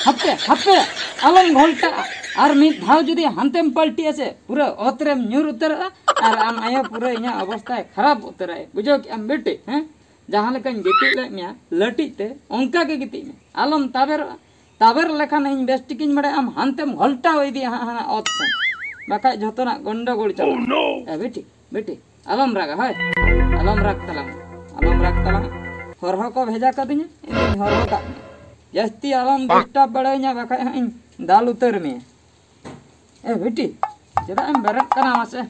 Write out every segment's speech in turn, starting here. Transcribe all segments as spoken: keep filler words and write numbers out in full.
ᱦᱟᱯᱮ, ᱦᱟᱯᱮ, ᱟᱞᱚᱢ ᱜᱷᱚᱞᱴᱟᱜᱼᱟ᱾ ᱟᱨ ᱢᱤᱫ ᱫᱷᱟᱣ ᱡᱩᱫᱤ ᱦᱟᱱᱛᱮᱢ ᱯᱟᱞᱴᱤᱜᱼᱟ ᱥᱮ, ᱯᱩᱨᱟᱹ ᱚᱛ ᱨᱮᱢ ᱧᱩᱨ ᱩᱛᱟᱹᱨᱚᱜᱼᱟ᱾ ᱟᱨ ᱟᱢ ᱟᱭᱳ, ᱯᱩᱨᱟᱹ ᱤᱧᱟᱹᱜ ᱚᱵᱚᱥᱛᱷᱟᱭ ᱠᱷᱟᱨᱟᱯ ᱩᱛᱟᱹᱨᱟᱭ, ᱵᱩᱡᱷᱟᱹᱣ ᱠᱮᱜᱼᱟᱢ ᱵᱤᱴᱤ? ᱦᱮᱸ, ᱡᱟᱦᱟᱸ ᱞᱮᱠᱟᱧ ᱜᱤᱛᱤᱡ ᱞᱮᱫ ᱢᱮᱭᱟ ᱞᱟᱹᱴᱤᱡ ᱛᱮ, ᱚᱱᱠᱟ ᱜᱮ ᱜᱤᱛᱤᱡ ᱢᱮ, ᱟᱞᱚᱢ ᱛᱟᱵᱮᱨᱚᱜᱼᱟ᱾ ᱛᱟᱵᱮᱨ ᱞᱮᱠᱷᱟᱱ ᱤᱧ ᱵᱮᱥ ᱴᱷᱤᱠᱤᱧ ᱵᱟᱲᱟᱭᱟ, ᱟᱢ ᱦᱟᱱᱛᱮᱢ ᱜᱷᱚᱞᱴᱟᱣ ᱤᱫᱤᱭᱟ ᱦᱟᱸᱜ ᱦᱟᱱᱟ ᱚᱛ ᱥᱮᱱ, ᱵᱟᱠᱷᱟᱡ ᱡᱷᱚᱛᱚᱱᱟᱜ ᱜᱚᱱᱰᱚᱜᱳᱞ ᱪᱟᱞᱟᱜᱼᱟ᱾ ᱮ ᱵᱤᱴᱤ, ᱵᱤᱴᱤ, ᱟᱞᱚᱢ ᱨᱟᱜᱟ, ᱦᱳᱭ, ᱟᱞᱚᱢ ᱨᱟᱜᱽ ᱛᱟᱞᱟᱝ, ᱟᱞᱚᱢ ᱨᱟᱜᱽ ᱛᱟᱞᱟᱝ᱾ ᱦᱚᱨᱦᱚ ᱠᱚ ᱵᱷᱮᱡᱟ ᱠᱟᱫᱤᱧᱟ, ᱤᱧ ᱫᱩᱧ ᱦᱚᱨᱦᱚ ᱠᱟᱜ ᱢᱮᱭᱟ᱾ ᱡᱟᱹᱥᱛᱤ ᱟᱞᱚᱢ ᱰᱤᱥᱴᱟᱵᱽ ᱵᱟᱲᱟᱭᱤᱧᱟ, ᱵᱟᱠᱷᱟᱡ ᱦᱟᱸᱜ ᱤᱧ ᱫᱟᱞ ᱩᱛᱟᱹᱨ ᱢᱮᱭᱟ᱾ ᱮ ᱵᱤᱴᱤ, ᱪᱮᱫᱟᱜ ᱮᱢ ᱵᱮᱨᱮᱫ ᱠᱟᱱᱟ ᱢᱟᱥᱮ?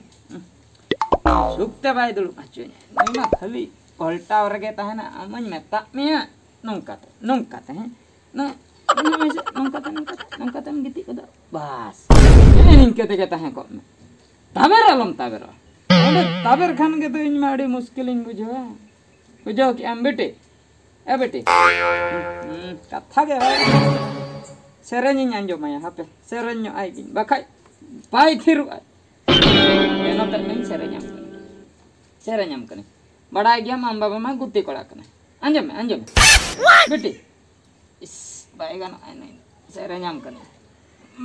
ᱥᱩᱠ ᱛᱮ ᱵᱟᱭ ᱫᱩᱲᱩᱵ ᱦᱚᱪᱚᱧᱟ᱾ ᱱᱩᱭ ᱢᱟ ᱠᱷᱟᱹᱞᱤ ᱯᱟᱞᱴᱟᱣ ᱨᱮᱜᱮ ᱛᱟᱦᱮᱱᱟ, ᱟᱢᱟᱧ ᱢᱮᱛᱟᱜ ᱢᱮᱭᱟ ᱱᱚᱝᱠᱟ ᱛᱮ, ᱱᱚᱝᱠᱟ ᱛᱮ, ᱦᱮᱸ? ᱱᱚ-, ᱱᱚᱜᱼᱚᱭ ᱥᱮ ᱱᱚᱝᱠᱟ ᱛᱮ, ᱱᱚᱝᱠᱟ ᱛᱮ, ᱱᱚᱝᱠᱟ ᱛᱮᱢ ᱜᱤᱛᱤᱡ ᱜᱚᱫᱚᱜ, ᱵᱟᱥ᱾ ᱱᱮᱜᱼᱮ ᱱᱤᱝᱠᱟᱹ ᱛᱮᱜᱮ ᱛᱟᱦᱮᱸ ᱠᱚᱜ ᱢᱮ᱾ ᱛᱟᱵᱮᱨ ᱟᱞᱚᱢ ᱛᱟᱵᱮᱨᱚᱜᱼᱟ᱾ ᱚᱸᱰᱮ ᱛᱟᱵᱮᱨ ᱠᱷᱟᱱ ᱜᱮ ᱫᱚ ᱤᱧ ᱢᱟ ᱟᱹᱰᱤ ᱢᱩᱥᱠᱤᱞᱤᱧ ᱵᱩᱡᱷᱟᱹᱣᱟ᱾ ᱵᱩᱡᱷᱟᱹᱣ ᱠᱮᱜᱼᱟᱢ ᱵᱤᱴᱤ? ᱮ ᱵᱤᱴᱤ? ᱦᱩᱸ, ᱠᱟᱛᱷᱟ ᱜᱮ ᱵᱟᱭ, ᱥᱮᱨᱮᱧᱤᱧ ᱟᱸᱡᱚᱢᱟᱭᱟ, ᱦᱟᱯᱮ, ᱥᱮᱨᱮᱧ ᱧᱚᱜ ᱟᱭ ᱜᱤᱧ, ᱵᱟᱠᱷᱟᱡ ᱵᱟᱭ ᱛᱷᱤᱨᱚᱜᱼᱟᱭ᱾ ᱮ, ᱱᱚᱛᱮ ᱨᱮᱱᱟᱜ ᱤᱧ ᱥᱮᱨᱮᱧᱟᱢ ᱠᱟᱱᱟ᱾ ᱥᱮᱨᱮᱧᱟᱢ ᱠᱟᱹᱱᱟᱹᱧ᱾ ᱵᱟᱲᱟᱭ ᱜᱮᱭᱟᱢ, ᱟᱢ ᱵᱟᱵᱟ ᱢᱟ ᱜᱩᱛᱤ ᱠᱚᱲᱟ ᱠᱟᱱᱟᱭ᱾ ᱟᱸᱡᱚᱢ ᱢᱮ, ᱟᱸᱡᱚᱢ ᱢᱮ᱾ ᱵᱤᱴᱤ, ᱤᱥ, ᱵᱟᱭ ᱜᱟᱱᱚᱜᱼᱟ ᱱᱩᱭ ᱫᱚ᱾ ᱥᱮᱨᱮᱧᱟᱢ ᱠᱟᱹᱱᱟᱹᱧ᱾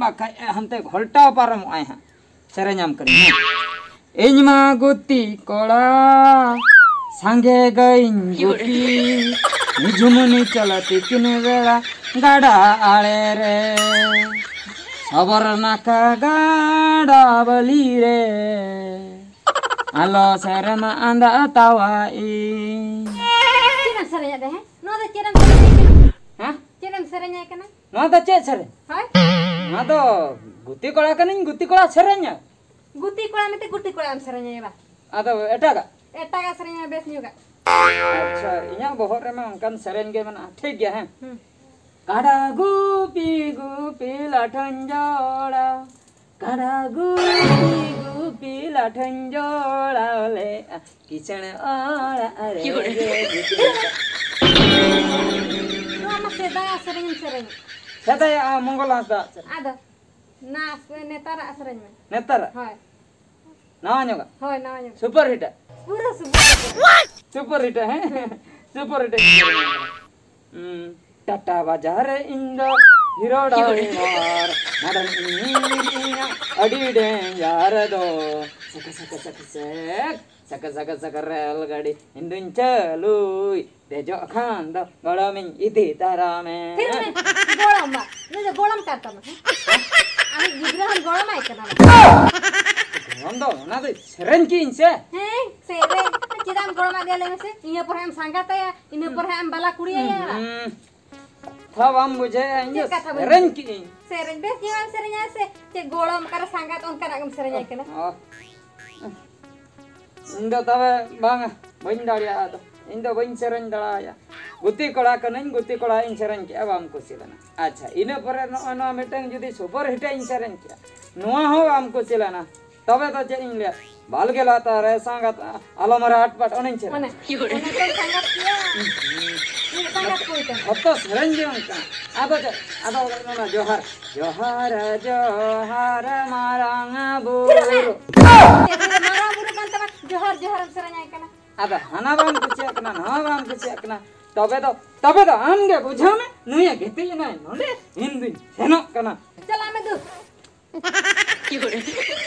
ᱵᱟᱠᱷᱟᱡ ᱦᱟᱱᱛᱮ ᱜᱷᱚᱞᱴᱟᱣ ᱯᱟᱨᱚᱢᱚᱜᱼᱟᱭ ᱦᱟᱸᱜ᱾ ᱥᱮᱨᱮᱧᱟᱢ ᱠᱟᱹᱱᱟᱹᱧ ᱦᱮᱸ᱾ ᱤᱧ ᱢᱟ ᱜᱩᱛᱤ ᱠᱚᱲᱟ, ᱥᱟᱸᱜᱮ ᱜᱟᱹᱭᱤᱧ ᱜᱩᱯᱤ, ᱡᱷᱩᱢᱩᱱᱤ ᱪᱟᱞᱟ ᱛᱤᱠᱤᱱ ᱵᱮᱲᱟ ᱜᱟᱰᱟ ᱟᱲᱮ ᱨᱮ, ᱥᱚᱵᱚᱨ ᱱᱟᱠᱷᱟ ᱜᱟᱰᱟ ᱵᱟᱹᱞᱤ ᱨᱮ᱾ ᱟᱞᱚ ᱥᱮᱨᱢᱟ ᱟᱸᱫᱟ ᱛᱟᱣᱟ ᱤᱧ᱾ ᱪᱮᱫ ᱮᱢ ᱥᱮᱨᱮᱧᱮᱫ ᱛᱟᱦᱮᱸ? ᱱᱚᱣᱟ ᱫᱚ ᱪᱮᱫ ᱮᱢ ᱥᱮᱨᱮᱧᱮᱫ ᱠᱟᱱᱟ? ᱦᱮᱸ? ᱪᱮᱫ ᱮᱢ ᱥᱮᱨᱮᱧᱮᱫ ᱠᱟᱱᱟ? ᱱᱚᱣᱟ ᱫᱚ ᱪᱮᱫ ᱥᱮᱨᱮᱧ? ᱦᱳᱭ? ᱱᱚᱣᱟ ᱫᱚ ᱜᱩᱛᱤ ᱠᱚᱲᱟ ᱠᱟᱹᱱᱟᱹᱧ, ᱜᱩᱛᱤ ᱠᱚᱲᱟ ᱥᱮᱨᱮᱧᱟ᱾ ᱜᱩᱛᱤ ᱠᱚᱲᱟ ᱢᱮᱱᱛᱮ ᱜᱩᱛᱤ ᱠᱚᱲᱟ ᱮᱢ ᱥᱮᱨᱮᱧᱟ ᱵᱟ? ᱟᱫᱚ ᱮᱴᱟᱜᱟᱜ? ᱮᱴᱟᱜᱟᱜ ᱥᱮᱨᱮᱧ ᱢᱮ, ᱵᱮᱥ ᱧᱚᱜᱟᱜ᱾ ᱟᱪᱪᱷᱟ, ᱤᱧᱟᱹᱜ ᱵᱚᱦᱚᱜ ᱨᱮᱢᱟ ᱚᱱᱠᱟᱱ ᱥᱮᱨᱮᱧ ᱜᱮ ᱢᱮᱱᱟᱜᱼᱟ, ᱴᱷᱤᱠ ᱜᱮᱭᱟ, ᱦᱮᱸ? ᱦᱩᱸ᱾ ᱠᱟᱰᱟ ᱜᱩᱯᱤ ᱜᱩᱯᱤ ᱞᱟᱴᱷᱟᱧ ᱡᱚᱲᱟ, ᱠᱟᱰᱟ ᱜᱩᱯᱤ ᱜᱩᱯᱤ ᱞᱟᱴᱷᱟᱧ ᱡᱚᱲᱟᱣ ᱞᱮᱜᱼᱟ, ᱠᱤᱥᱟᱹᱬ ᱚᱲᱟᱜ ᱨᱮ ᱜᱮ ᱜᱩᱯᱤ᱾ ᱱᱚᱣᱟ ᱢᱟ ᱥᱮᱫᱟᱭᱟᱜ ᱥᱮᱨᱮᱧ ᱮᱢ ᱥᱮᱨᱮᱧ᱾ ᱥᱮᱫᱟᱭᱟᱜ, ᱢᱚᱝᱜᱚᱞ ᱦᱟᱸᱥᱫᱟ ᱥᱮᱨᱮᱧ᱾ ᱟᱫᱚ ᱱᱟ-, ᱱᱮᱛᱟᱨᱟᱜ ᱥᱮᱨᱮᱧ ᱢᱮ᱾ ᱱᱮᱛᱟᱨᱟᱜ? ᱦᱳᱭ᱾ ᱱᱟᱣᱟ ᱧᱚᱜᱟᱜ? ᱦᱳᱭ, ᱱᱟᱣᱟ ᱧᱚᱜ᱾ ᱥᱩᱯᱟᱨ ᱦᱤᱴᱟᱜ? ᱯᱩᱨᱟᱹ ᱥᱩᱯᱟᱨ ᱦᱤᱴ᱾ ᱥᱩᱯᱟᱨ ᱦᱤᱴ, ᱦᱮᱸ? Super hit. ᱦᱩᱸ, ᱴᱟᱴᱟ ᱵᱟᱡᱟᱨ ᱨᱮ ᱤᱧ ᱫᱚ ᱦᱤᱨᱳ ᱰᱟᱭᱵᱷᱟᱨ, ᱢᱟᱰᱟᱝ ᱤᱧ ᱟᱹᱰᱤ ᱰᱮᱧᱡᱟᱨ ᱫᱚ᱾ ᱥᱟᱠᱟ, ᱥᱟᱠᱟ, ᱥᱟᱠᱟ, ᱥᱮᱠ, ᱥᱟᱠᱟ, ᱥᱟᱠᱟ, ᱥᱟᱠᱟ, ᱨᱮᱞ ᱜᱟᱹᱰᱤ ᱤᱧ ᱫᱩᱧ ᱪᱟᱹᱞᱩᱭ᱾ ᱫᱮᱡᱚᱜ ᱠᱷᱟᱱ ᱫᱚ ᱜᱚᱲᱚᱢᱤᱧ ᱤᱫᱤ ᱛᱟᱨᱟ ᱢᱮ᱾ ᱛᱷᱤᱨ ᱢᱮ, ᱜᱚᱲᱚᱢ ᱵᱟ, ᱱᱩᱭ ᱫᱚ ᱜᱚᱲᱚᱢ ᱠᱟᱱ ᱛᱟᱢᱟ, ᱦᱮᱸ? ᱟᱢᱤᱡ ᱜᱤᱫᱽᱨᱟᱹ ᱦᱚᱸᱢ ᱜᱚᱲᱚᱢᱟᱭ ᱠᱟᱱᱟ ᱵᱟ᱾ ᱜᱚᱲᱚᱢ ᱫᱚ ᱚᱱᱟ ᱫᱚ ᱥᱮᱨᱮᱧ ᱠᱤᱧ ᱥᱮ᱾ ᱦᱮᱸ, ᱥᱮᱨᱮᱧ᱾ ᱪᱮᱫᱟᱜ ᱮᱢ ᱜᱚᱲᱚᱢᱟᱜ ᱫᱮᱭᱟ ᱞᱟᱹᱭ ᱢᱮᱥᱮ? ᱤᱱᱟᱹ ᱯᱚᱨᱮ ᱟᱢ ᱥᱟᱸᱜᱟᱛᱟᱭᱟ, ᱤᱱᱟᱹ ᱯᱚᱨᱮ ᱟᱢ ᱵᱟᱞᱟ ᱠᱩᱲᱤᱭᱟᱭᱟ᱾ ᱦᱩᱸ᱾ ᱛᱷᱟ ᱵᱟᱢ ᱵᱩᱡᱷᱟᱹᱣᱮᱫᱼᱟ, ᱤᱧ ᱫᱚ ᱪᱮᱫ ᱠᱟᱛᱷᱟ ᱵᱟᱹᱧ ᱥᱮᱨᱮᱧ ᱵᱩᱡᱷᱟᱹᱣᱟ? ᱠᱤᱜᱼᱟᱹᱧ᱾ ᱥᱮᱨᱮᱧ ᱵᱮᱥ ᱧᱚᱜ ᱮᱢ ᱥᱮᱨᱮᱧᱟ ᱥᱮ ᱪᱮᱫ ᱜᱚᱲᱚᱢ ᱚᱠᱟᱨᱮ ᱥᱟᱸᱜᱟᱛ ᱚᱱᱠᱟᱱᱟᱜ ᱜᱮᱢ ᱥᱮᱨᱮᱧᱟᱭ ᱠᱟᱱᱟ? ᱚ᱾ ᱤᱧ ᱫᱚ ᱛᱚᱵᱮ ᱵᱟᱝᱟ, ᱵᱟᱹᱧ ᱫᱟᱲᱮᱭᱟᱜᱼᱟ ᱟᱫᱚ᱾ ᱤᱧ ᱫᱚ ᱵᱟᱹᱧ ᱥᱮᱨᱮᱧ ᱫᱟᱲᱮᱭᱟᱜᱼᱟ᱾ ᱜᱩᱛᱤ ᱠᱚᱲᱟ ᱠᱟᱹᱱᱟᱹᱧ, ᱜᱩᱛᱤ ᱠᱚᱲᱟ ᱤᱧ ᱥᱮᱨᱮᱧ ᱠᱮᱜᱼᱟ, ᱵᱟᱢ ᱠᱩᱥᱤ ᱞᱮᱱᱟ᱾ ᱟᱪᱪᱷᱟ, ᱤᱱᱟᱹ ᱯᱚᱨᱮ ᱱᱚᱜᱼᱚᱭ ᱱᱚᱣᱟ ᱢᱤᱫᱴᱟᱝ ᱡᱩᱫᱤ ᱥᱩᱯᱟᱨ ᱦᱤᱴ ᱤᱧ ᱥᱮᱨᱮᱧ ᱠᱮᱜᱼᱟ, ᱱᱚᱣᱟ ᱦᱚᱸ ᱵᱟᱢ ᱠᱩᱥᱤ ᱞᱮᱱᱟ, ᱛᱚᱵᱮ ᱫᱚ ᱪᱮᱫ ᱤᱧ ᱞᱟᱹᱭᱟ? ᱵᱟᱞᱜᱮ ᱞᱟᱛᱟᱨ ᱨᱮ ᱥᱟᱸᱜᱟᱛ ᱟᱞᱚᱢ ᱨᱟᱴ ᱯᱟᱴ, ᱚᱱᱮᱧ ᱥᱮᱨᱮᱧ᱾ ᱚᱱᱮ, ᱚᱱᱮ ᱛᱚ ᱥᱟᱸᱜᱟᱛ ᱜᱮᱭᱟ᱾ ᱦᱩᱸ᱾ ᱤᱧ ᱥᱟᱸᱜᱟᱛ ᱠᱩᱲᱤ ᱠᱟᱱᱟ᱾ ᱡᱷᱚᱛᱚ ᱥᱮᱨᱮᱧ ᱜᱮ ᱚᱱᱠᱟ᱾ ᱟᱫᱚ ᱪᱮᱫ? ᱟᱫᱚ ᱚᱱᱟ ᱡᱚᱦᱟᱨ, ᱡᱚᱦᱟᱨ, ᱡᱚᱦᱟᱨ ᱢᱟᱨᱟᱝ ᱛᱷᱤᱨᱚᱜ ᱢᱮ᱾ ᱵᱩᱨᱩ᱾ ᱪᱮᱫ ᱢᱟᱨᱟᱝ ᱵᱩᱨᱩ ᱠᱟᱱ ᱛᱟᱢᱟ? ᱡᱚᱦᱟᱨ, ᱡᱚᱦᱟᱨ ᱮᱢ ᱥᱮᱨᱮᱧᱟᱭ ᱠᱟᱱᱟ᱾ ᱟᱫᱚ ᱦᱟᱱᱟ ᱵᱟᱢ ᱠᱩᱥᱤᱭᱟᱜ ᱠᱟᱱᱟ, ᱱᱟᱣᱟ ᱵᱟᱢ ᱠᱩᱥᱤᱭᱟᱜ ᱠᱟᱱᱟ, ᱛᱚᱵᱮ ᱫᱚ, ᱛᱚᱵᱮ ᱫᱚ ᱟᱢ ᱜᱮ ᱵᱩᱡᱷᱟᱹᱣ ᱢᱮ, ᱱᱩᱭᱮ ᱜᱤᱛᱤᱡ ᱮᱱᱟᱭ ᱱᱚᱰᱮ, ᱤᱧ ᱫᱩᱧ ᱥᱮᱱᱚᱜ ᱠᱟᱱᱟ᱾ ᱪᱟᱞᱟᱜ ᱢᱮ ᱫᱩ᱾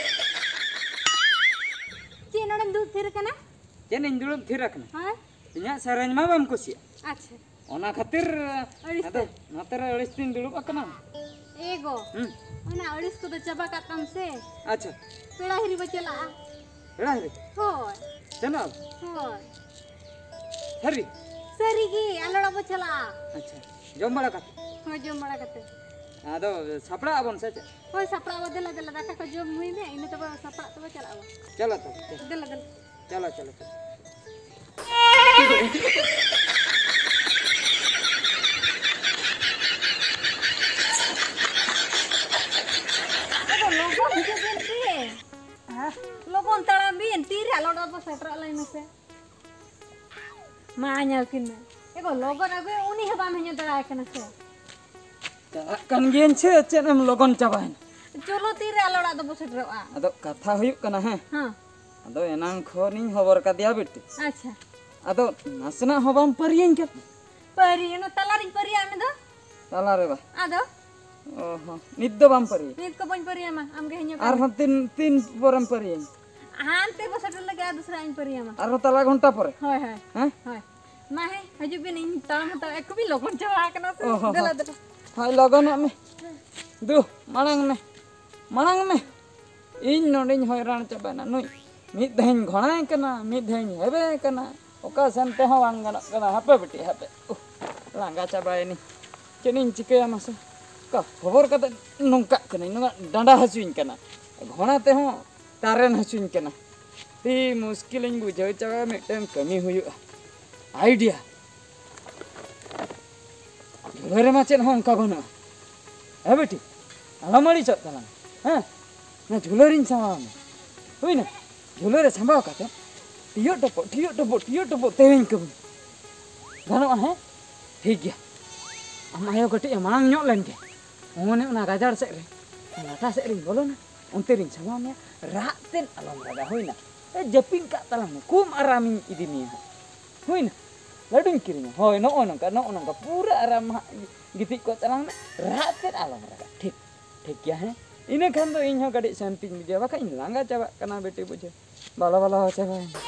ᱪᱮᱫ ᱱᱚᱰᱮᱢ ᱫᱩᱲᱩᱵ ᱛᱷᱤᱨ ᱟᱠᱟᱱᱟ? ᱪᱮᱫ ᱤᱧ ᱫᱩᱲᱩᱵ ᱛᱷᱤᱨ ᱟᱠᱟᱱᱟ? ᱦᱳᱭ᱾ ᱤᱧᱟᱹᱜ ᱥᱮᱨᱮᱧ ᱢᱟ ᱵᱟᱢ ᱠᱩᱥᱤᱭᱟᱜ᱾ ᱟᱪᱪᱷᱟ᱾ ᱚᱱᱟ ᱠᱷᱟᱹᱛᱤᱨ ᱟᱹᱲᱤᱥ ᱟᱫᱚ ᱛᱮ᱾ ᱱᱚᱛᱮ ᱨᱮ ᱟᱹᱲᱤᱥ ᱛᱤᱧ ᱫᱩᱲᱩᱵ ᱟᱠᱟᱱᱟ᱾ ᱮ ᱜᱚ, ᱦᱩᱸ᱾ ᱚᱱᱟ ᱟᱹᱲᱤᱥ ᱠᱚᱫᱚ ᱪᱟᱵᱟ ᱠᱟᱜ ᱛᱟᱢ ᱥᱮ᱾ ᱟᱪᱪᱷᱟ᱾ ᱯᱮᱲᱟ ᱦᱤᱨᱤ ᱵᱚ ᱪᱟᱞᱟᱜᱼᱟ᱾ ᱯᱮᱲᱟ ᱦᱤᱨᱤ? ᱦᱳᱭ᱾ ᱥᱮᱱᱚᱜ ᱟᱵᱚ? ᱦᱳᱭ᱾ ᱥᱟᱹᱨᱤ? ᱥᱟᱹᱨᱤ ᱜᱮ, ᱟᱞᱚᱲᱟ ᱵᱚ ᱪᱟᱞᱟᱜᱼᱟ᱾ ᱟᱪᱪᱷᱟ, ᱡᱚᱢ ᱵᱟᱲᱟ ᱠᱟᱛᱮ? ᱦᱳᱭ, ᱡᱚᱢ ᱵᱟᱲᱟ ᱠᱟᱛᱮ᱾ ᱟᱫᱚ ᱥᱟᱯᱲᱟᱜ ᱟᱵᱚᱱ ᱥᱮ ᱪᱮᱫ? ᱦᱳᱭ, ᱥᱟᱯᱲᱟᱜ ᱟᱵᱚ, ᱫᱮᱞᱟ, ᱫᱮᱞᱟ, ᱫᱟᱠᱟ ᱠᱚ ᱡᱚᱢ ᱦᱩᱭ ᱢᱮ, ᱤᱱᱟᱹ ᱛᱚᱵᱮ ᱥᱟᱯᱲᱟᱜ ᱛᱚᱵᱮ ᱪᱟᱞᱟᱜ ᱟᱵᱚ᱾ ᱪᱚᱞᱚ ᱛᱚᱵᱮ, ᱪᱚᱞᱚ᱾ ᱫᱮᱞᱟ, ᱫᱮᱞᱟ᱾ ᱪᱚᱞᱚ, ᱪᱚᱞᱚ, ᱪᱚᱞᱚ᱾ ᱟᱫᱚ ᱞᱚᱜᱚᱱ ᱦᱤᱡᱩᱜ ᱵᱤᱱ ᱥᱮ᱾ ᱦᱮᱸ? ᱞᱚᱜᱚᱱ ᱛᱟᱲᱟᱢ ᱵᱤᱱ, ᱛᱤᱨᱮ ᱟᱞᱚ ᱰᱚ ᱥᱮᱴᱮᱨᱚᱜ ᱞᱟᱹᱭ ᱢᱮᱥᱮ᱾ ᱢᱟ ᱧᱮᱞ ᱠᱤᱱ ᱢᱮ᱾ ᱮᱜᱳ, ᱞᱚᱜᱚᱱ ᱟᱹᱜᱩᱭ, ᱩᱱᱤ ᱦᱚᱸ ᱵᱟᱢ ᱦᱮᱡ ᱫᱟᱲᱮᱭᱟᱭ ᱠᱟᱱᱟ ᱥᱮ᱾ ᱪᱟᱞᱟᱜ ᱠᱟᱱ ᱜᱤᱭᱟᱹᱧ ᱥᱮ, ᱪᱮᱫ ᱮᱢ ᱞᱚᱜᱚᱱ ᱪᱟᱵᱟᱭᱮᱱᱟ? ᱪᱚᱞᱚ, ᱛᱤᱨᱮ ᱟᱞᱮ ᱚᱲᱟᱜ ᱫᱚᱵᱚ ᱥᱮᱴᱮᱨᱚᱜᱼᱟ? ᱟᱫᱚ ᱠᱟᱛᱷᱟ ᱦᱩᱭᱩᱜ ᱠᱟᱱᱟ, ᱦᱮᱸ, ᱦᱮᱸ᱾ ᱟᱫᱚ ᱮᱱᱟᱝ ᱠᱷᱚᱱᱤᱧ ᱦᱚᱵᱚᱨ ᱠᱟᱫᱮᱭᱟ ᱵᱤᱴᱤ᱾ ᱟᱪᱪᱷᱟ᱾ ᱟᱫᱚ ᱱᱟᱥᱮᱱᱟᱜ ᱦᱚᱸ ᱵᱟᱢ ᱯᱟᱹᱨᱤᱭᱟᱹᱧ ᱠᱟᱱᱟ᱾ ᱯᱟᱹᱨᱤ, ᱚᱱᱟ ᱛᱟᱞᱟᱨᱤᱧ ᱯᱟᱹᱨᱤᱭᱟ ᱩᱱᱤ ᱫᱚ᱾ ᱛᱟᱞᱟ ᱨᱮ ᱵᱟ? ᱟᱫᱚ? ᱚ ᱦᱚᱸ, ᱱᱤᱛ ᱫᱚ ᱵᱟᱢ ᱯᱟᱹᱨᱤᱭᱟ? ᱱᱤᱛ ᱠᱚ ᱵᱟᱹᱧ ᱯᱟᱹᱨᱤᱭᱟᱢᱟ, ᱟᱢᱜᱮ ᱦᱤᱧᱚᱜ ᱠᱟᱱᱟ᱾ ᱟᱨᱦᱚᱸ ᱛᱤᱱ, ᱛᱤᱱ ᱯᱚᱨᱮᱢ ᱯᱟᱹᱨᱤᱭᱟᱹᱧ? ᱦᱟᱱᱛᱮ ᱵᱚ ᱥᱮᱴᱮᱨ ᱞᱮᱜᱮ, ᱟᱨ ᱫᱚᱥᱨᱟ ᱤᱧ ᱯᱟᱹᱨᱤᱭᱟᱢᱟ᱾ ᱟᱨᱦᱚᱸ ᱛᱟᱞᱟ ᱜᱷᱚᱱᱴᱟ ᱯᱚᱨᱮ? ᱦᱳᱭ, ᱦᱳᱭ᱾ ᱦᱮᱸ? ᱦᱳᱭ᱾ ᱢᱟ ᱦᱮᱸ, ᱦᱤᱡᱩᱜ ᱵᱤᱱ, ᱤᱧ ᱛᱟᱲᱟᱢ ᱦᱟᱛᱟᱲ, ᱮ, ᱠᱷᱩᱵᱤ ᱞᱚᱜᱚᱱ ᱪᱟᱵᱟ ᱟᱠᱟᱱᱟ ᱥᱮ᱾ ᱚ ᱦᱚᱸ, ᱫᱮᱞᱟ, ᱦᱚᱸ᱾ ᱫᱮᱞᱟ᱾ ᱦᱳᱭ, ᱞᱚᱜᱚᱱᱚᱜ ᱢᱮ᱾ ᱫᱩ, ᱢᱟᱲᱟᱝ ᱢᱮ, ᱢᱟᱲᱟᱝ ᱢᱮ᱾ ᱤᱧ ᱱᱚᱰᱮᱧ ᱦᱚᱭᱨᱟᱱ ᱪᱟᱵᱟᱭᱮᱱᱟ᱾ ᱱᱩᱭ ᱢᱤᱫ ᱫᱷᱟᱣᱤᱧ ᱜᱷᱚᱲᱟᱭ ᱠᱟᱱᱟ, ᱢᱤᱫ ᱫᱷᱟᱣᱤᱧ ᱦᱮᱵᱮ ᱠᱟᱱᱟ, ᱚᱠᱟ ᱥᱮᱱ ᱛᱮᱦᱚᱸ ᱵᱟᱝ ᱜᱟᱱᱚᱜ ᱠᱟᱱᱟ᱾ ᱦᱟᱯᱮ ᱵᱤᱴᱤ, ᱦᱟᱯᱮ᱾ ᱩᱦ, ᱞᱟᱸᱜᱟ ᱪᱟᱵᱟᱭᱮᱱᱟᱹᱧ᱾ ᱪᱮᱫ ᱤᱧ ᱪᱤᱠᱟᱹᱭᱟ ᱢᱟᱥᱮ? ᱚᱠᱟ ᱦᱚᱵᱚᱨ ᱠᱟᱛᱮ ᱱᱚᱝᱠᱟᱜ ᱠᱟᱹᱱᱟᱹᱧ, ᱱᱚᱣᱟ ᱰᱟᱸᱰᱟ ᱦᱟᱹᱥᱩᱧ ᱠᱟᱱᱟ, ᱜᱷᱚᱲᱟ ᱛᱮᱦᱚᱸ ᱛᱟᱨᱮᱱ ᱦᱟᱹᱥᱩᱧ ᱠᱟᱱᱟ᱾ ᱟᱹᱰᱤ ᱢᱩᱥᱠᱤᱞᱤᱧ ᱵᱩᱡᱷᱟᱹᱣ ᱪᱟᱵᱟᱭᱟ, ᱢᱤᱫᱴᱮᱱ ᱠᱟᱹᱢᱤ ᱦᱩᱭᱩᱜᱼᱟ᱾ ᱟᱭᱰᱤᱭᱟ᱾ ᱡᱷᱩᱞᱟᱹ ᱨᱮᱢᱟ ᱪᱮᱫ ᱦᱚᱸ ᱚᱱᱠᱟ ᱵᱟᱹᱱᱩᱜᱼᱟ᱾ ᱦᱮᱸ ᱵᱤᱴᱤ, ᱟᱞᱚᱢ ᱟᱹᱲᱤᱥᱚᱜ ᱛᱟᱞᱟᱝ᱾ ᱦᱮᱸ, ᱚᱱᱟ ᱡᱷᱩᱞᱟᱹ ᱨᱤᱧ ᱥᱟᱢᱵᱟᱣ ᱟᱢᱟ᱾ ᱦᱩᱭᱱᱟ? ᱡᱷᱩᱞᱟᱹ ᱨᱮ ᱥᱟᱢᱵᱟᱣ ᱠᱟᱛᱮ ᱴᱤᱭᱚᱜ ᱴᱚᱯᱚᱜ, ᱴᱤᱭᱚᱜ ᱴᱚᱯᱚᱜ, ᱴᱤᱭᱚᱜ ᱴᱚᱯᱚᱜ ᱛᱮᱣᱮᱧ ᱠᱟᱹᱢᱤ᱾ ᱜᱟᱱᱚᱜᱼᱟ? ᱦᱮᱸ, ᱴᱷᱤᱠ ᱜᱮᱭᱟ᱾ ᱟᱢ ᱟᱭᱳ ᱠᱟᱹᱴᱤᱡ ᱮ ᱢᱟᱲᱟᱝ ᱧᱚᱜ ᱞᱮᱱ ᱜᱮ, ᱚᱱᱮ ᱚᱱᱟ ᱜᱟᱡᱟᱲ ᱥᱮᱫ ᱨᱮ, ᱞᱟᱴᱟ ᱥᱮᱫ ᱨᱤᱧ ᱵᱚᱞᱚᱱᱟ, ᱚᱱᱛᱮ ᱨᱤᱧ ᱥᱟᱢᱵᱟᱣ ᱢᱮᱭᱟ᱾ ᱨᱟᱜ ᱛᱮᱫ ᱟᱞᱚᱢ ᱨᱟᱜᱟ, ᱦᱩᱭᱱᱟ? ᱮ, ᱡᱟᱹᱯᱤᱫ ᱠᱟᱜ ᱛᱟᱞᱟᱝ ᱢᱮ, ᱠᱚᱢ ᱟᱨᱟᱢᱤᱧ ᱤᱫᱤ ᱢᱮᱭᱟ ᱦᱟᱸᱜ᱾ ᱦᱩᱭᱱᱟ? ᱞᱟᱹᱰᱩᱧ ᱠᱤᱨᱤᱧᱟ᱾ ᱦᱳᱭ, ᱱᱚᱜᱼᱚ ᱱᱚᱝᱠᱟ, ᱱᱚᱜᱼᱚ ᱱᱚᱝᱠᱟ ᱯᱩᱨᱟᱹ ᱟᱨᱟᱢ ᱦᱟᱸᱜ ᱜᱤᱛᱤᱡ ᱠᱚᱜ ᱛᱟᱞᱟᱝ ᱢᱮ᱾ ᱨᱟᱜ ᱛᱮᱫ ᱟᱞᱚᱢ ᱨᱟᱜᱟ᱾ ᱴᱷᱤᱠ, ᱴᱷᱤᱠ ᱜᱮᱭᱟ, ᱦᱮᱸ? ᱤᱱᱟᱹ ᱠᱷᱟᱱ ᱫᱚ ᱤᱧ ᱦᱚᱸ ᱠᱟᱹᱴᱤᱡ ᱥᱟᱱᱛᱤᱧ ᱵᱩᱡᱷᱟᱹᱣᱟ, ᱵᱟᱠᱷᱟᱡ ᱤᱧ ᱞᱟᱸᱜᱟ ᱪᱟᱵᱟᱜ ᱠᱟᱱᱟ ᱵᱤᱴᱤ, ᱵᱩᱡᱷᱟᱹᱣ᱾ ᱵᱟᱞᱟ ᱵᱟᱞᱟ ᱦᱚᱸ ᱪᱟᱵᱟᱭᱮᱱᱟ᱾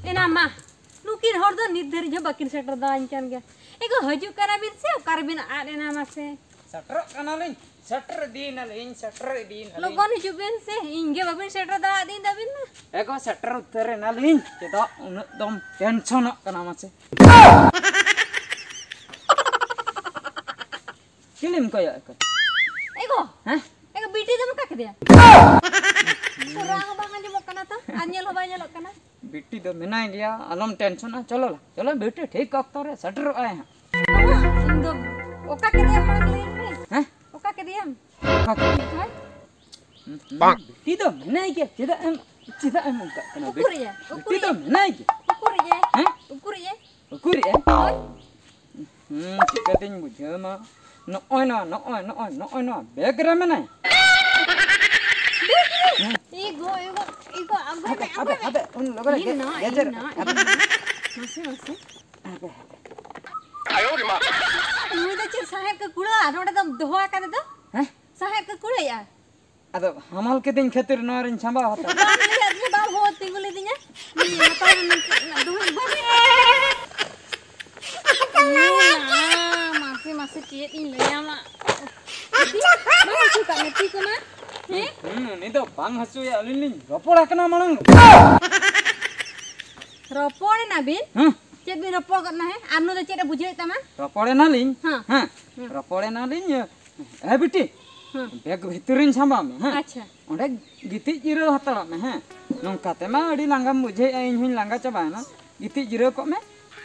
ᱮᱱᱟ ᱢᱟ, ᱱᱩᱠᱤᱱ ᱦᱚᱲ ᱫᱚ ᱱᱤᱛ ᱫᱷᱟᱹᱨᱤᱡ ᱦᱚᱸ ᱵᱟᱹᱠᱤᱱ ᱥᱮᱴᱮᱨ ᱫᱟᱲᱮᱭᱟᱹᱧ ᱠᱟᱱ ᱜᱮᱭᱟ᱾ ᱮᱜᱳ, ᱦᱤᱡᱩᱜ ᱠᱟᱱᱟ ᱵᱤᱱ ᱥᱮ ᱚᱠᱟ ᱨᱮᱵᱤᱱ ᱟᱫ ᱮᱱᱟ ᱢᱟᱥᱮ? ᱥᱮᱴᱮᱨᱚᱜ ᱠᱟᱱᱟᱞᱤᱧ, ᱥᱮᱴᱮᱨ ᱤᱫᱤᱭᱮᱱᱟᱞᱤᱧ, ᱥᱮᱴᱮᱨ ᱤᱫᱤᱭᱮᱱᱟᱞᱤᱧ᱾ ᱞᱚᱜᱚᱱ ᱦᱤᱡᱩᱜ ᱵᱤᱱ ᱥᱮ, ᱤᱧ ᱜᱮ ᱵᱟᱵᱤᱱ ᱥᱮᱴᱮᱨ ᱫᱟᱲᱮᱭᱟᱫᱤᱧ ᱛᱟᱵᱤᱱ ᱢᱟ᱾ ᱮᱜᱳ, ᱥᱮᱴᱮᱨ ᱩᱛᱟᱹᱨ ᱮᱱᱟᱞᱤᱧ, ᱪᱮᱫᱟᱜ ᱩᱱᱟᱹᱜ ᱫᱚᱢ ᱴᱮᱱᱥᱚᱱᱚᱜ ᱠᱟᱱᱟ ᱢᱟᱥᱮ? ᱪᱤᱞᱤᱢ ᱠᱚᱭᱚᱜ ᱟᱠᱟᱫ? ᱮᱜᱳ, ᱦᱮᱸ? ᱮᱜᱳ, ᱵᱤᱴᱤ ᱫᱚᱢ ᱚᱠᱟ ᱠᱮᱫᱮᱭᱟ? ᱨᱟᱜ ᱦᱚᱸ ᱵᱟᱝ ᱟᱸᱡᱚᱢᱚᱜ ᱠᱟᱱᱟ ᱛᱚ, ᱟᱨ ᱧᱮᱞ ᱦᱚᱸ ᱵᱟᱭ ᱧᱮᱞᱚᱜ ᱠᱟᱱᱟ᱾ ᱵᱤᱴᱤ ᱫᱚ ᱢᱮᱱᱟᱭ ᱜᱮᱭᱟ, ᱟᱞᱚᱢ ᱴᱮᱱᱥᱚᱱᱟ᱾ ᱪᱚᱞᱚ ᱞᱟ, ᱪᱚᱞᱚ, ᱵᱤᱴᱤ ᱴᱷᱤᱠ ᱚᱠᱛᱚ ᱨᱮ ᱥᱮᱴᱮᱨᱚᱜ ᱟᱭ ᱦᱟᱸᱜ᱾ ᱚᱦᱚᱸ, ᱤᱧ ᱫᱚ ᱚᱠᱟ ᱠᱮᱫᱮᱭᱟᱢ ᱢᱟ ᱞᱟᱹᱭ ᱢᱮ? ᱦᱮᱸ? ᱚᱠᱟ ᱠᱮᱫᱮᱭᱟᱢ? ᱚᱠᱟ ᱠᱮᱫᱮᱭᱟᱢ? ᱦᱳᱭ᱾ ᱦᱩᱸ, ᱦᱩᱸ, ᱵᱤᱴᱤ ᱫᱚ ᱢᱮᱱᱟᱭ ᱜᱮᱭᱟ, ᱪᱮᱫᱟᱜ ᱮᱢ, ᱪᱮᱫᱟᱜ ᱮᱢ ᱚᱱᱠᱟᱜ ᱠᱟᱱᱟ? ᱩᱠᱩᱨᱮᱭᱟ? ᱵᱤᱴᱤ ᱫᱚ ᱩᱠᱩᱨᱮᱭᱟ? ᱢᱮᱱᱟᱭ ᱜᱮᱭᱟ᱾ ᱩᱠᱩᱨᱮᱭᱟ? ᱦᱮᱸ? ᱩᱠᱩᱨᱮᱭᱟ? ᱦᱳᱭ᱾ ᱦᱩᱸ, ᱪᱤᱠᱟᱹᱛᱤᱧ ᱵᱩᱡᱷᱟᱹᱣ ᱢᱟ? ᱱᱚᱜᱼᱚᱭ ᱱᱚᱣᱟ, ᱱᱚᱜᱼᱚᱭ, ᱱᱚᱜᱼᱚᱭ, ᱱᱚᱜᱼᱚᱭ ᱱᱚᱣᱟ ᱵᱮᱜᱽ ᱨᱮ ᱢᱮᱱᱟᱭᱟ᱾ ᱵᱮᱜᱽ ᱨᱮ? ᱦᱮᱸ᱾ ᱤᱜᱳ, ᱤᱜᱳ, ᱤᱜᱳ, ᱟᱹᱜᱩᱭ ᱦᱟᱵᱮ, ᱢᱮ, ᱦᱟᱵᱮ, ᱟᱹᱜᱩᱭ ᱢᱮ᱾ ᱦᱟᱵᱮ, ᱩᱱ ᱞᱚᱜᱚᱱ ᱨᱮ ᱤᱧ ᱜᱮ-, ᱱᱚᱣᱟ, ᱜᱮᱡᱮᱨ ᱤᱧ ᱱᱚᱣᱟ, ᱠᱟᱱᱟ᱾ ᱤᱧ ᱱᱚᱣᱟ᱾ ᱢᱟᱥᱮ, ᱢᱟᱥᱮ᱾ ᱦᱟᱵᱮ, ᱦᱟᱵᱮ᱾ ᱱᱩᱭ ᱫᱚ ᱪᱮᱫ ᱥᱟᱦᱮᱫ ᱠᱚ ᱠᱩᱲᱟᱹᱣᱟ? ᱱᱚᱰᱮ ᱫᱚᱢ ᱫᱚᱦᱚ ᱟᱠᱟᱫᱮ ᱫᱚ? ᱦᱮᱸ? ᱥᱟᱦᱮᱫ ᱠᱚ ᱠᱩᱲᱟᱹᱭᱟ? ᱟᱫᱚ ᱦᱟᱢᱟᱞ ᱠᱤᱫᱤᱧ ᱠᱷᱟᱹᱛᱤᱨ ᱱᱚᱣᱟ ᱨᱤᱧ ᱥᱟᱢᱵᱟᱣ ᱦᱟᱛᱟᱲ᱾ ᱵᱟᱢ ᱞᱟᱹᱭᱟᱫ ᱫᱤᱧᱟ, ᱵᱟᱢ ᱦᱚᱦᱚ ᱛᱤᱸᱜᱩ ᱞᱤᱫᱤᱧᱟ᱾ ᱤᱧ ᱦᱟᱛᱟᱣ ᱢᱮ ᱢᱮᱱᱛᱮ ᱚᱱᱟ ᱫᱩᱦᱩᱧ ᱵᱟᱹᱧ᱾ ᱳ ᱢᱟ, ᱢᱟᱥᱮ, ᱢᱟᱥᱮ, ᱪᱮᱫ ᱤᱧ ᱞᱟᱹᱭᱟᱢᱟ? ᱛᱤ, ᱵᱟᱝ ᱦᱟᱹᱥᱩ ᱠᱟᱜ ᱢᱮ, ᱛᱤ ᱠᱚ ᱢᱟ᱾ ᱦᱮᱸ? ᱦᱩᱸ, ᱩᱱᱤ ᱫᱚ ᱵᱟᱝ ᱦᱟᱹᱥᱩᱭᱟ, ᱟᱹᱞᱤᱧ ᱞᱤᱧ ᱨᱚᱯᱚᱲ ᱟᱠᱟᱱᱟ ᱢᱟᱲᱟᱝ᱾ ᱨᱚᱯᱚᱲ ᱮᱱᱟ ᱵᱤᱱ? ᱦᱮᱸ᱾ ᱪᱮᱫ ᱵᱤᱱ ᱨᱚᱯᱚᱲ ᱜᱚᱫ ᱱᱟ, ᱦᱮᱸ? ᱟᱨ ᱱᱩᱭ ᱫᱚ ᱪᱮᱫ ᱮ ᱵᱩᱡᱷᱟᱹᱣᱮᱫ ᱛᱟᱢᱟ? ᱨᱚᱯᱚᱲ ᱮᱱᱟᱞᱤᱧ᱾ ᱦᱮᱸ᱾ ᱦᱮᱸ᱾ ᱦᱮᱸ᱾ ᱨᱚᱯᱚᱲ ᱮᱱᱟᱞᱤᱧ᱾ ᱮ ᱵᱤᱴᱤ, ᱦᱮᱸ᱾ ᱵᱮᱜᱽ ᱵᱷᱤᱛᱤᱨ ᱨᱤᱧ ᱥᱟᱢᱵᱟᱣ ᱢᱮ, ᱦᱮᱸ᱾ ᱟᱪᱪᱷᱟ᱾ ᱚᱸᱰᱮ ᱜᱤᱛᱤᱡ ᱡᱤᱨᱟᱹᱣ ᱦᱟᱛᱟᱲᱚᱜ ᱢᱮ, ᱦᱮᱸ᱾ ᱱᱚᱝᱠᱟ ᱛᱮᱢᱟ ᱟᱹᱰᱤ ᱞᱟᱸᱜᱟᱢ ᱵᱩᱡᱷᱟᱹᱣᱮᱫᱼᱟ, ᱤᱧ ᱦᱚᱸᱧ ᱞᱟᱸᱜᱟ ᱪᱟᱵᱟᱭᱮᱱᱟ᱾ ᱜᱤᱛᱤᱡ ᱡᱤᱨᱟᱹᱣ ᱠᱚᱜ ᱢᱮ,